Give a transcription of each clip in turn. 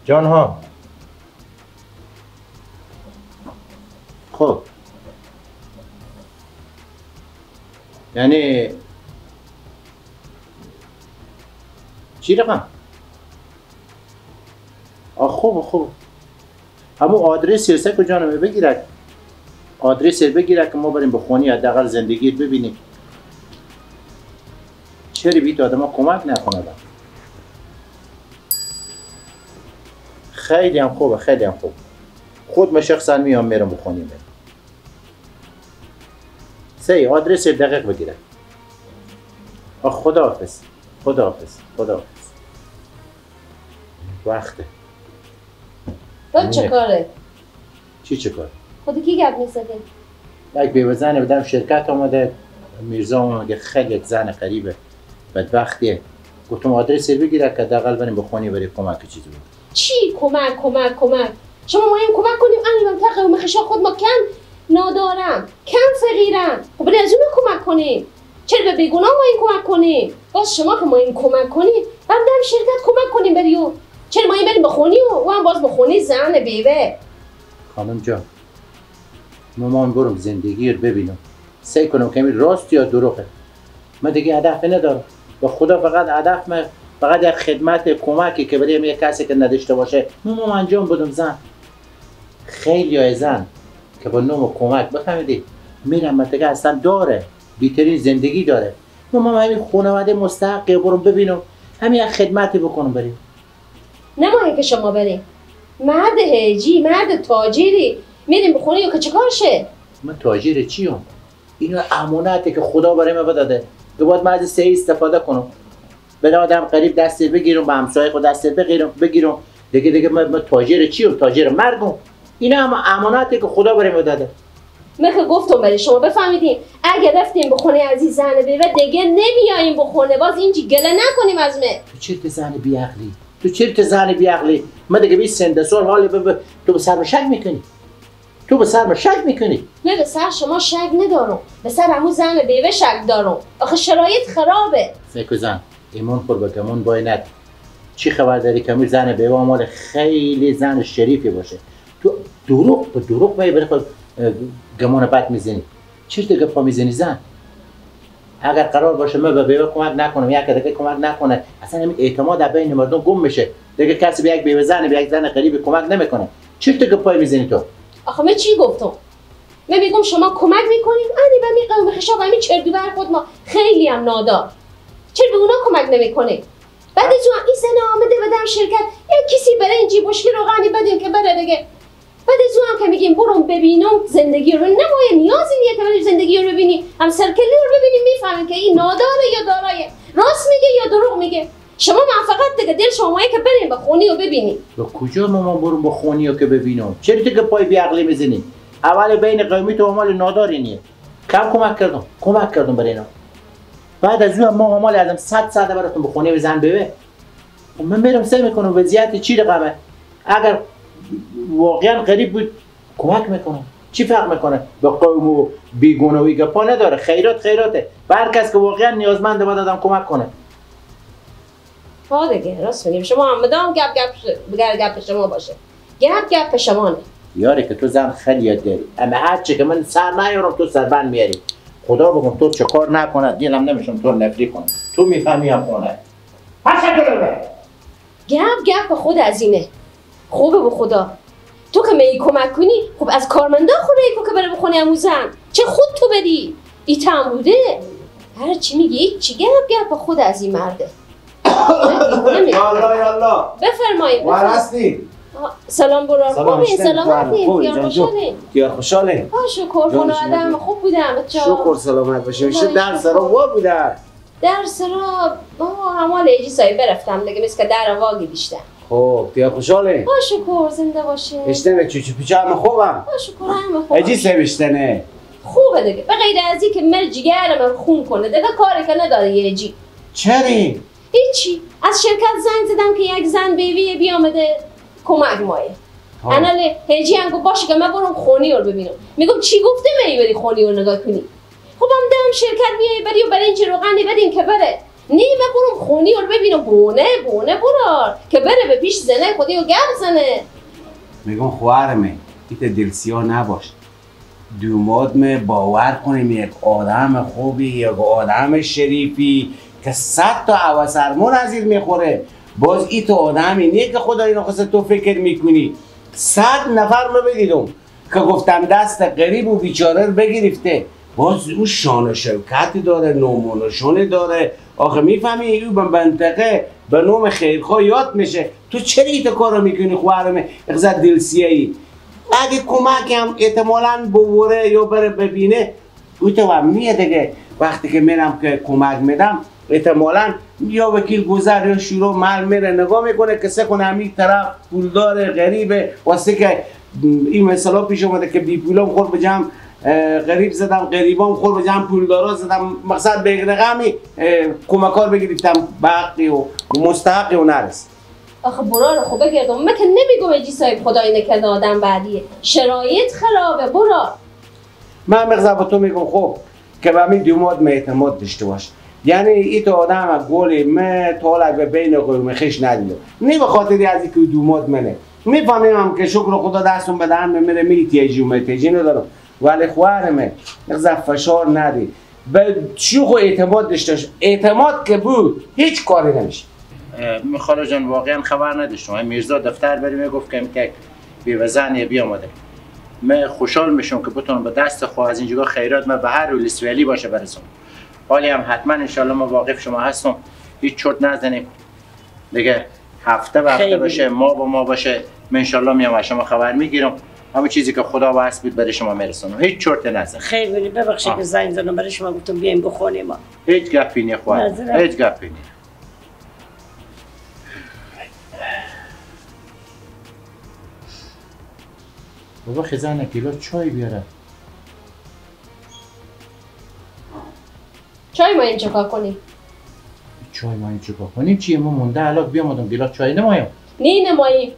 جان ها. خب یعنی چی رقم؟ آه خوب خوب. همون آدرس سه که جانم بگیرد، آدرس بگیرد که ما بریم به خونی حداقل زندگی ببینیم. چرا بیت آدم ها کمک نکنه؟ خیلی هم خوبه، خیلی هم خوب. خود من شخصا میام میرم به خونی میرم. سی آدرس دقیق بگیره. آه خداحافظ، خداحافظ، خداحافظ. وقته. تو چه کاره؟ چی چه کاره؟ خود کی گپ میزده؟ یک بیوه زن بدم شرکت آمده، میرزا آمده، خیلی زن غریبه، بدبختیه. گفتم آدرس بگیره که حداقل بریم به خونه برای کمک چیزی بود. چی کمک کمک کمک؟ شما مایم کمک کنیم، انیم تقه و مخشا خود ما کم نادارم، کم فقیرم. خب برای از اونو کمک کنیم. چرا به بیگناه مایم کمک کنیم؟ باز شما که مایم کمک کنیم، بعد دم شرکت کمک کنیم بریو. چرا مایم بریم به خونی و هم باز به خونی زن بیوه؟ خانم جان، ما برم زندگی رو ببینم، سعی کنم که راست یا دروغه. من دیگه هدف ندارم. با خدا فقط هدف من فقط یک خدمت کمکی که برای یک کسی که نداشته باشه ما انجام بدم. زن خیلی های زن که با نوم کمک بفهمیدی میرم منطقه اصلا داره بیترین زندگی داره. ما همین خانواده مستحقی برم ببینم، همین یک خدمتی بکنم بریم. نمایه که شما بریم مرد هجی، مرد تاجری میریم به خونه که چه کار شه؟ من تاجر چیم؟ اینو امانته که خدا برای من داده که باید من از سه استفاده کنم. به آدم قریب دست بگیرم، به همسایه خود دست بگیرم دیگه من تاجر چیم؟ تاجر مرگم. اینا هم امانته که خدا برای من داده. من که گفتم برای شما بفهمیدیم اگه رفتیم به خونه عزیز زن بیوه دیگه نمیاییم به خونه، باز اینجی گله نکنیم از من. تو چرت زن بیعقلی، تو چرت زن بیعقلی. من دیگه 20 سنده سال حال تو به سرم شک میکنی، تو به سرم شک میکنی. من به سر شما شک ندارم، به سر همون زن بیوه شک دارم. آخه شرایط خرابه. سیکو زن ایمان خور به گمون باید. چی خبر داری که امروز زن بیوه مال خیلی زن شریفی باشه؟ تو دروغ به دروغ باید برای خود گمان بد میزنی. چی دیگه پا میزنی زن؟ اگر قرار باشه من به بیوه کمک نکنم، یک دیگه کمک نکنه، اصلا همین اعتماد در بین مردم گم میشه. دیگه کسی به یک بیوه زن، به یک زن غریب کمک نمیکنه. چی دیگه پای میزنی تو؟ آخه من چی گفتم؟ من میگم شما کمک میکنیم، انی و می قوم خشاب همین چردوبر خود ما خیلی هم نادار. چرا به اونا کمک نمیکنه؟ بعد از اون این زن آمده و دم شرکت یک کسی برای این جیب بشکی روغنی بدیم که بره دیگه. بعد از اون هم که میگیم برم ببینم زندگی رو، نمایه نیازی نیه که بریم زندگی رو ببینیم، هم سرکلی رو ببینیم میفهمیم که این ناداره یا دارایه، راست میگه یا دروغ میگه. شما من فقط دیگه دل شما که بریم به خونی رو ببینیم. به کجا مامان برم به خونی رو که ببینم؟ چرا تو که پای بیعقلی میزنی؟ اول بین قومی تو مال ناداری نیه. کم کمک کردم، کمک کردم برای اینا. بعد از اون ما مال ازم 100 صد براتون به خونه بزن ببه. من میرم سعی میکنم وضعیت چی رقمه. اگر واقعا غریب بود کمک میکنم. چی فرق میکنه؟ به قوم و بیگانه گپا نداره. خیرات خیراته. به هر کس که واقعا نیازمنده باید آدم کمک کنه. ها دیگه راست میگیم. شما هم مدام گپ گپ گپ شما باشه. گپ گپ شما نه. یاره که تو زن خیلی یاد داری. اما هر چی که من سر نیارم تو سربند میاری. خدا بگم تو چه کار نکنه دلم نمیشم تو نفری کنم. تو میفهمی هم خونه. پس گپ گپ خود از اینه. خوبه به خدا. تو که می کمک کنی خب از کارمندا خوره که بره بخونه اموزن. چه خود تو بدی؟ ایتم بوده. هر چی میگی چی گپ گپ خود از این مرده. الله الله. بفرمایید. وارستی. سلام برار. خوبی؟ سلامتی؟ دیار خوشحاله؟ دیار خوشحاله؟ ها شکر خانوادم خوب بودم بچه‌ها. شکر سلامت باشه. میشه در سرا وا بودن. در سرا همال ایجی سایه برفتم دیگه مثل که در واگی بیشتر. خب دیار خوشحاله؟ ها شکر زنده باشه. اشتنه چوچو پیچه همه خوبم. ها شکر همه خوبم. ایجی سه بیشتنه. خوبه دیگه. به غیر از این که مر جگرم خون کنه دیگه کاری که نداره یه جی. چری؟ هیچی. از شرکت زنگ زدم که یک زن بیوی بیامده کمک مایه. انا هجی هم گفت باشه که من برم خونی رو ببینم. میگم چی گفته می بری خونی رو نگاه کنی؟ خب هم دم شرکت میای بری و برای اینجا روغنی بدیم که بره. نی من برم خونی رو ببینم بونه بونه برار که بره به پیش زنه خودی و گپ زنه. میگم خواهرمه ایت دلسیاه نباش. دوماد می باور کنیم یک آدم خوبی، یک آدم شریفی که 100 تا عوض از این میخوره. باز ایت آدمی نیه که خدای نخواسته تو فکر میکنی. 100 نفر ما بدیدم که گفتم دست غریب و بیچاره رو بگرفته، باز او شان و شوکتی داره، نام و نشانی داره. آخه میفهمی او به منطقه به نام خیرخواه یاد میشه. تو چرا ایت کارو میکنی خواهرمه؟ اقصد دلسیه‌ای. اگه کمک هم احتمالاً بوره یا بره ببینه او تو هم میه دیگه. وقتی که میرم که کمک میدم احتمالاً یا وکیل گذر یا شورا مل میره نگاه میکنه که سه کنه همین طرف پولدار غریبه، واسه که این مثلا پیش اومده که بی پولام خور به جمع غریب زدم، غریبام خور به جمع پولدارا زدم، مقصد به رقمی کمکار بگیرم بقی و مستحقی و نرس. آخه برار خب بگردم من که نمیگم اجی صاحب خدای نکرده آدم بعدیه، شرایط خرابه برار. من مغزا با تو میگم خب که به همین دوماد اعتماد داشته باش. یعنی ایت آدم گلی من تا به بین قوم خیش ندیدم، نه به خاطر از اینکه دوماد منه، میفهمیم هم که شکر خدا دستم به دهن میره میتیجی و میتیجی ندارم، ولی خواهرمه مغزا فشار ندی، به شوخ و اعتماد داشته باش. اعتماد که بود هیچ کاری نمیشه. خاله جان واقعا خبر نداشتم. میرزا دفتر بری میگفت که یک بیوزن بیامده. من خوشحال میشم که بتونم به دست خو از اینجا خیرات من به هر لیسولی باشه برسم. حالی هم حتما انشالله ما واقف شما هستم، هیچ چرت نزنیم دیگه، هفته به هفته باشه، ما با ما باشه. من انشالله میام از شما خبر میگیرم، همون چیزی که خدا واسه بود برای شما میرسونم، هیچ چرت نزن. خیلی ببخشید که زنگ زدم برای شما گفتم بیایم بخونیم. هیچ گپی نی خواهر، هیچ گپی نی. بابا خزانه کیلو چای بیاره. چای ما این چیکار کنیم؟ چای ما این چیکار کنیم چیه؟ ما مونده الان بیامدم گیلاس چای نمایم. نی نماییم.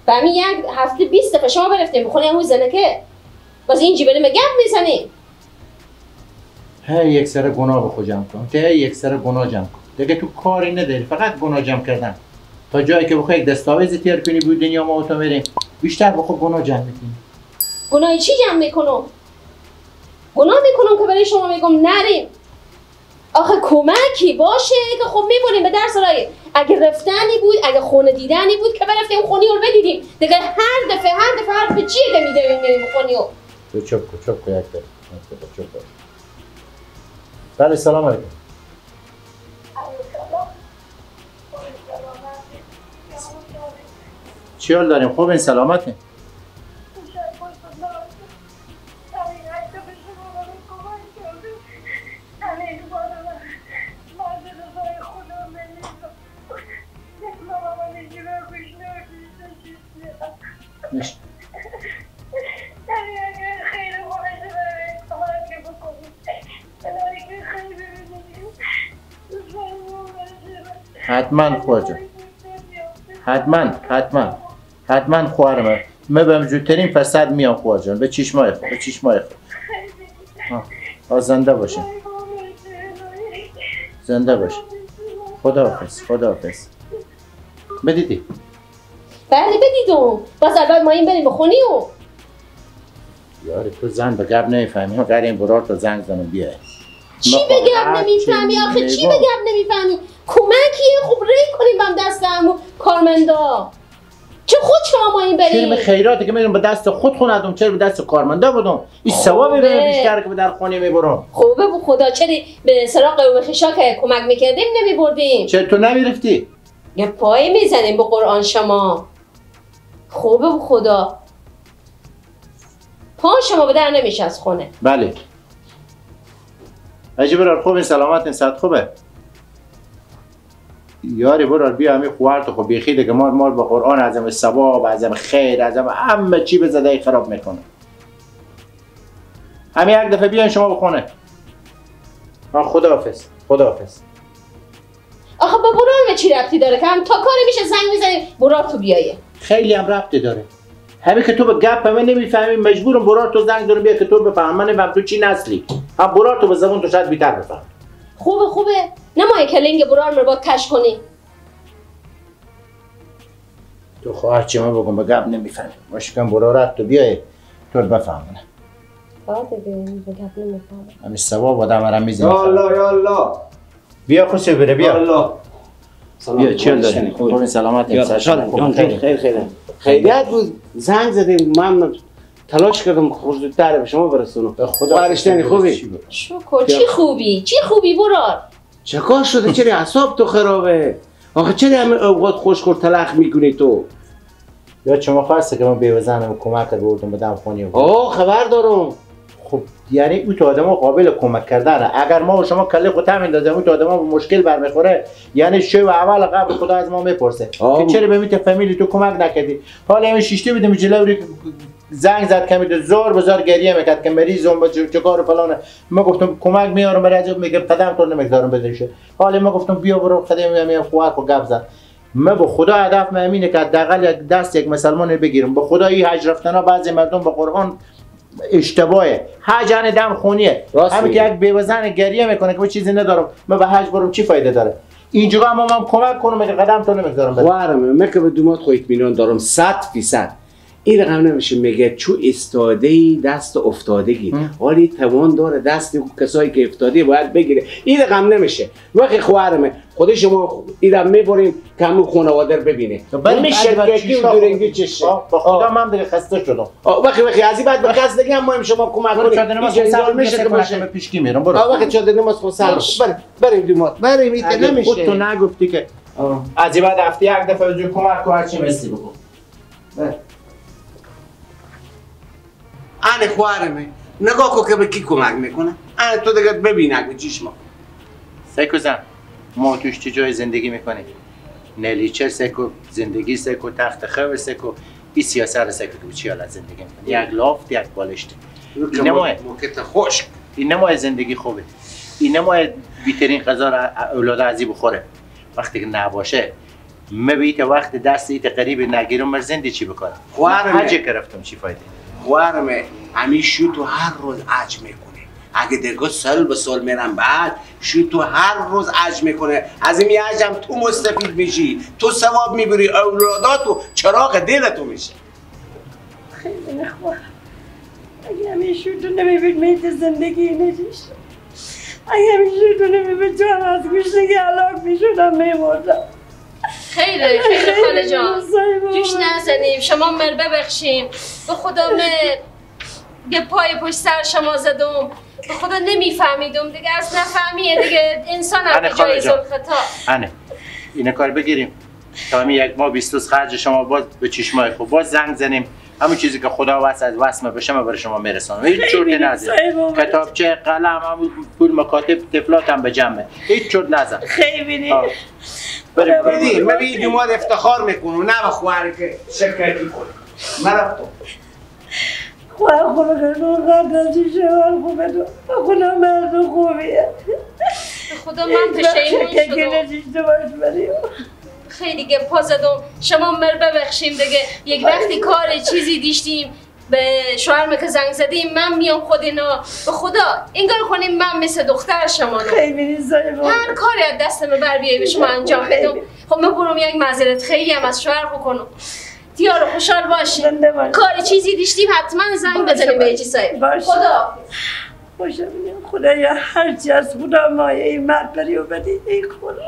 به همین یک هفته 20 دفعه شما برفتیم بخونیم همون زنکه. باز این جیبه گپ میزنیم. هی یک سر گناه بخو جمع کن. هی یک سر گناه جمع کن. دیگه تو کاری نداری، فقط گناه جمع کردن. تا جایی که بخوای یک دستاویز تیر کنی بود دنیا ما تو میریم. بیشتر بخو گناه جمع میکنی. گناه چی جمع میکنم؟ گناه میکنم که برای شما میگم نریم. آخه کمکی باشه که خب میبریم به درس رای. اگه رفتنی بود، اگه خونه دیدنی بود که برفتیم خونه رو بدیدیم. دیگه هر دفعه حرف چیه که میدویم میریم خونه رو. تو چپ کو چپ کو یک دقیقه. چپ کو. بله سلام علیکم. چی حال داریم؟ خوب این سلامته؟ حتما خواهر، حتما حتما حتما خواهرم، من به زودترین فرصت میام خواهر جان، به چشمای خود، به چشمای خود. زنده باشه، زنده باشه. خداحافظ، خداحافظ. بدیدی؟ بله بدیدم. باز اول ما این بریم بخونی و یاری تو زن به گپ نمیفهمی، غیر این برار تو زنگ زنم بیای. چی به گپ نمیفهمی آخه؟ چی به گپ نمیفهمی؟ کمکیه خب ری کنیم بهم دست همو کارمندا. چه خود شما ما این بریم؟ چرا خیراتی که میرم به دست خود خوندم، چرا به دست کارمندا بودم؟ این ثواب بیشتر که به در خونه میبرم. خوبه بو خدا، چرا به سراغ قوم خشا که کمک میکردیم نمیبردیم؟ چرا تو نمیرفتی؟ یه پای میزنیم به قرآن شما. خوبه بو خدا. پا شما به در نمیشه از خونه. بله. عجیب برار خوب این سلامت این صد خوبه. یاری برار بیا همین خوارت خب بیخیده که مال مال با قرآن ازم ثواب ازم خیر ازم همه چی به زده خراب میکنه. همین یک دفعه بیاین شما بخونه. خداحافظ، خداحافظ. آخه با برار به چی ربطی داره که هم تا کاری میشه زنگ میزنیم برار تو بیایه. خیلی هم ربطی داره. همین که تو به گپ من نمیفهمی مجبورم برار تو زنگ دارم بیا که تو بفهم. من نمیفهم تو چی نسلی. هم برار تو به زبون تو شاید بیتر بفهم. خوبه خوبه نمایه کلینگ برار مر باید کش کنی. تو خواهر چی من بگم به گپ نمیفهمی. ماشکم برارت تو بیای تو رو بفهمونه. باید ببینیم به گپ نمیفهمم. همین ثواب آدم رو میزنی. یا الله یا الله. بیا خوشی بره بیا. الله. بیا چی داری؟ خوبی سلامت. خوشحالم. خیر خیر. خیریت بود زنگ زدیم من تلاش کردم خوش زودتر به شما برسونم. به خدا فرشتنی خوبی؟ شکر. چی خوبی؟ چی خوبی برار؟ چه کار شده؟ چرا اعصاب تو خرابه؟ آخه چرا همه اوقات خوشخور تلخ میکنی تو؟ یا شما خواسته که من بیوزنم کمک بردم بدم خونی. آه خبر دارم. خب یعنی او تو آدم‌ها قابل کمک کردنه. اگر ما و شما کله خود میندازیم او تو آدم‌ها به مشکل برمیخوره. یعنی شو اول قبل خدا از ما میپرسه که چرا به میت فامیلی تو کمک نکردی. حالا همین شیشته بودیم جلوی زنگ زد کمی زور بزار گریه میکرد که مریضم با چیکار و فلانه. ما گفتم کمک میارم برای میگم قدم تو نمیگذارم بدش. حالا ما گفتم بیا برو خدمه میام خواهر خو گپ زد. ما به خدا هدف من اینه که حداقل یک دست یک مسلمان بگیرم. به خدا این حج رفتنا بعضی مردم به قرآن اشتباهه. حج ان دم خونیه. همین که یک بیوزن گریه میکنه که چیزی ندارم من به حج برم چی فایده داره. اینجا هم من کمک کنم میگه قدم تو نمیگذارم. خواهرم من که به دومات خو اطمینان دارم 100%. این رقم نمیشه میگه چو استاده ای دست افتادگی ولی توان داره دست کسایی که افتاده باید بگیره. این رقم نمیشه. وقتی خواهرمه خود شما ایرم میبریم که همون خانواده رو ببینه. میشه که دورنگی چشه. با خدا من دیگه خسته شدم. وقتی وقتی از این بعد به کس دیگه هم ما شما کمک کنیم. جنجال میشه که باشه به پیشکی میرم برو. وقتی چادر نماز خون سر بریم دومات بریم. این نمیشه. خود تو نگفتی که از این بعد هفته یک دفعه کمک کن هر چی مسی بکن. آنه خواهرمه نگاه کن که به کی کمک میکنه. آنه تو دیگه ببین به چشما. سیکو زن ما توش چه جای زندگی میکنیم؟ نلیچه سیکو زندگی سیکو تخت خواب سیکو این سیاسه رو سیکو که به چی حالت زندگی میکنی؟ یک لافت یک بالشت. این نمایه موکت خشک. این نمایه زندگی خوبه. این نمایه بیترین غذا رو اولاد عزیز بخوره. وقتی که نباشه مبیت وقت دست ایت قریب نگیرم مر زندگی چی بکنم؟ خواهرمه حج گرفتم چی فایده؟ خواهرمه همین شو تو هر روز عج میکنه. اگه دیگه سال به سال میرم بعد شو تو هر روز عج میکنه. از این عجم تو مستفید میشی، تو ثواب میبری، اولاداتو چراغ دلتو میشه. خیلی نخواه اگه همین شو تو نمیبید میت زندگی نداشت. اگه همین شو تو نمیبید تو هم از گوشنگی هلاک میشدم میمردم. خیلی خیلی خاله جان جوش نزنیم شما مر ببخشیم. به خدا من یه پای پشت سر شما زدم. به خدا نمیفهمیدم دیگه از نفهمیه دیگه انسان هم به جای خطا. انه اینه کار بگیریم تا همین یک ماه 20 روز خرج شما باز به چشمای خوب باز زنگ زنیم. همون چیزی که خدا واسه از وسمه بشه من برای شما میرسانم. هیچ چرت نزن. کتابچه قلم همون پول مکاتب طفلات هم به جمعه. هیچ چرت نزن. خیلی ببین من به این دوماد افتخار میکنم نه به خواهر که شرکتی کنه. من رفتم. خواهر خوبه که تو قدر شوهر خوبه تو خدا مرد خوبیه. خدا من پشیمون شدم. خیلی گپا زدم. شما مر ببخشیم دیگه. یک وقتی کار چیزی دیشتیم به شوهرم که زنگ زدیم من میام خود اینا به خدا انگار کنیم من مثل دختر شما رو. خیلی هر کاری از دستم بر بیای به شما انجام بدم. خب من برم یک معذرت خیلی هم از شوهر بکنم. دیارو خوشحال باشیم. کار چیزی دیشتیم حتما زنگ بزنیم به ایجی صاحب. خدا خوشم خدایا هرچی از خدا مایه این مرد بری و بدی ای خدا.